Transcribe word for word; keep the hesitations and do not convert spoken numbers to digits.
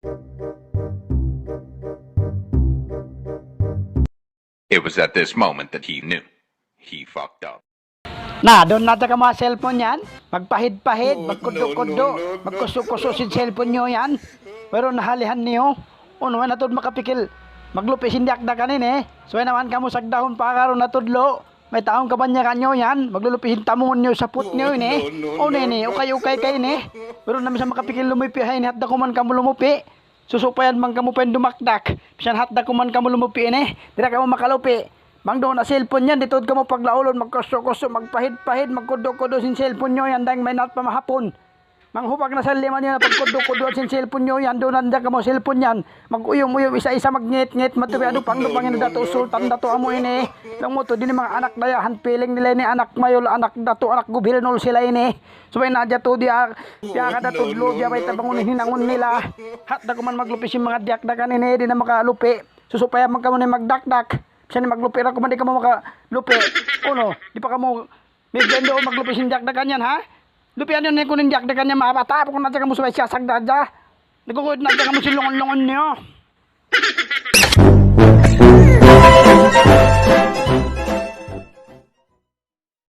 It was at this moment that he knew. He fucked up. Na, duun na hadja kamu ha cellphone yan. Magpahid-pahid, magkuddu'-kuddu', magkusu'-kusu' sin cellphone niyu yan. Wayruun na halihan niyu. Unu, way na tuud makapikil maglupi' sin diyakdakan ini. Subay na man kamu sagdahun pa karu na tudlu'. Mayta' awn kabanyakan niyu yan. Maglulupi' sin tamungun niyu, saput niyu ini. Unu ini, ukay-ukay kay ini. Wayruun na misan makapikil lumupi' ha ini, hat da kuman kamu lumupi'. Susupayan bang kamu pa in dumakdak. Misan hat da kuman kamu lumupi' ini. Di' da kamu makalupi'. Bang duun na cellphone yan, di' tuud kamu paglaulun, magkusu'-kusu', magpahid-pahid, magkuddu'-kuddu' sin cellphone niyu yan, dayng maynat pa mahapun. Manghubag na sa lima niyu na pagkuddu'-kudduan sin cellphone niyu yan, duun na hadja kamu cellphone yan. Mag-uyum-uyum, isa-isa, magngit-ngit, matubi, adupang-dupang in Datu' Sultan, Datu' amu ini. Laung mu tuud ini manga anak dayahan, piling nila ini anak mayul, anak datu', anak gubirnul sila ini. Subay na hadja tuud diya, diya ka da tudlu', diya bayta' bang unu in hinangun nila. Hat da kuman maglupi' sin manga diyakdakan ini, di' na makalupi'. Susupayan bang kamu ini magdakdak. Misan in maglupi' da kuman, di' kamu makalupi'. Unu, di' pa kamu, may bendo maglupi' sin diyakdakan yan, ha? Lupian niyu na in kunu' in diyakdakan yan, manga bata', pukun na hadja kamu subay siyasagda hadja. Nagkukuyut na hadja kamu sin lungun-lungun niyu.